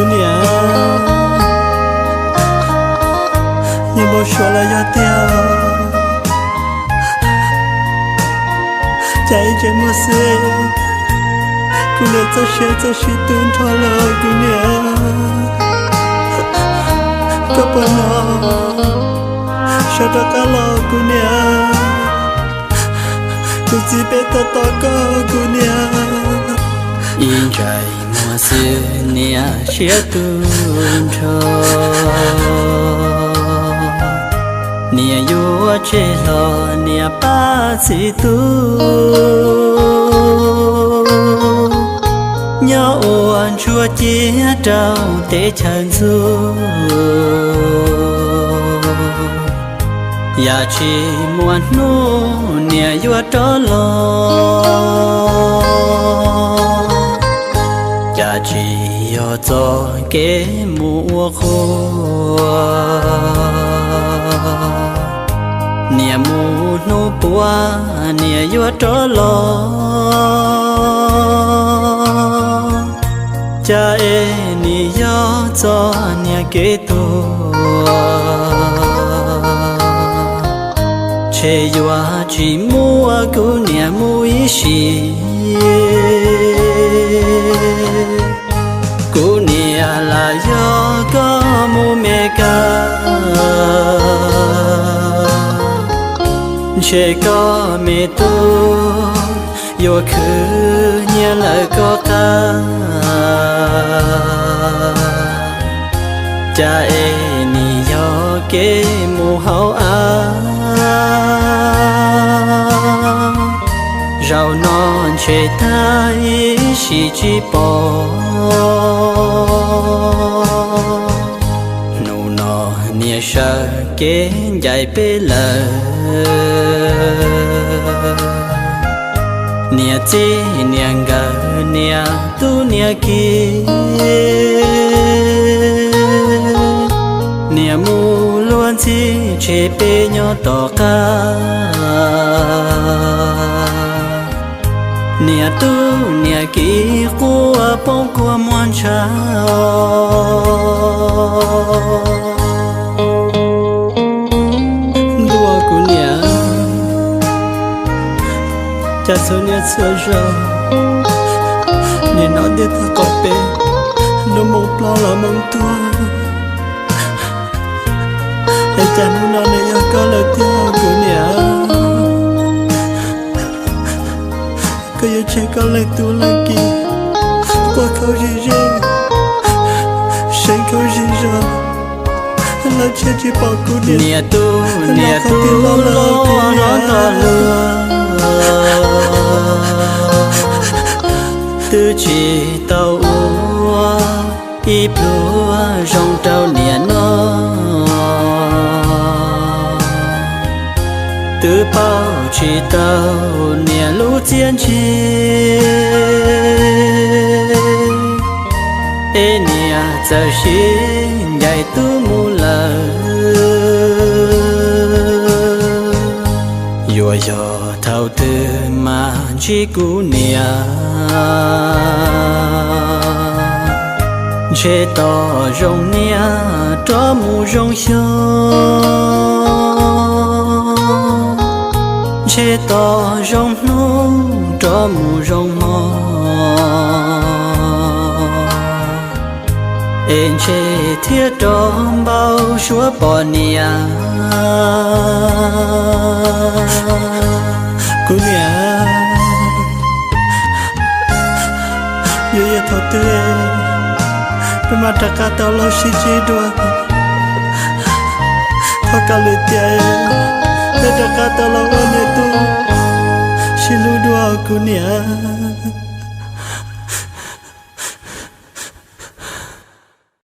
Kuv niam, yog npau suav los yog tiag, cas ib tsev muag xwb, kuv niam txoj sia txoj sia tu nrho lawm kuv niam. Koj puas hnov, sawv rov qab los kuv niam, kuv txiv peb tos tos koj kuv niam. Ib ntsais muag xwb niam siab tu nrho, niam yuav tseg hlo niam pab txiv tub, nyob ua ntsuag ciaj rau teb chaws ntxug. Yam tsis muaj hnub niam yuav rov los, cas tsis yog txoj kev mus ua qhua. Niam mus hnub puav niam yuav rov los, cas es nim yog txoj niam kev tuag, ntshe yuav tsis muaj kuv niam mus ib sim. Kuv niam, lam yog koj mus Meskas, ntshe koj me tub yuav khwv nyiaj lawm koj qab. Cas es nim yog kev mus hauv av, zaum no ntshe tag ib sim tsis pom. Hnub no niam sawv kev ncaim peb lawm, niam txij niam nkawm niam tub niam kiv, niam mus luag ntxhi tseg peb nyob tom qab. Niam tub niam kiv quaj poob kua muag ntshav os. Ntuj, kuv niam, cas txhua niaj txhua zaus niam hnov tias tag qaum peb, hnub moo plaub los moo tuag, es cas hnub no nws yog koj lawm tiag kuv niam. Koj yuav tseg koj leej tub leej kiv, quaj khaub zig zig, seev khaub zig zog, los tseg tsis pom kuv niam. Niam tub niam tub loj loj no tog lug, twb tsis tau ua ib pluag zoo rau niam noj, twb paub tsis tau niam lub txiaj ntsig, es niam txawm sib ncaim tub mus lawm. Yuav yog thaum twg mas ntsib kuv niam, ntshe tos zoo niam rov mus zoo xyoo, ntshe tos zoo hnub rov mus zoo hmo, es ntshe thiaj rov npau suav pom niam. Kuv niam, yuav yog thaum twg peb mam rov qab tau los sib ntsib dua? Thov kom lwm tiam peb rov qab tau los ua niam tub sib hlub dua kuv niam.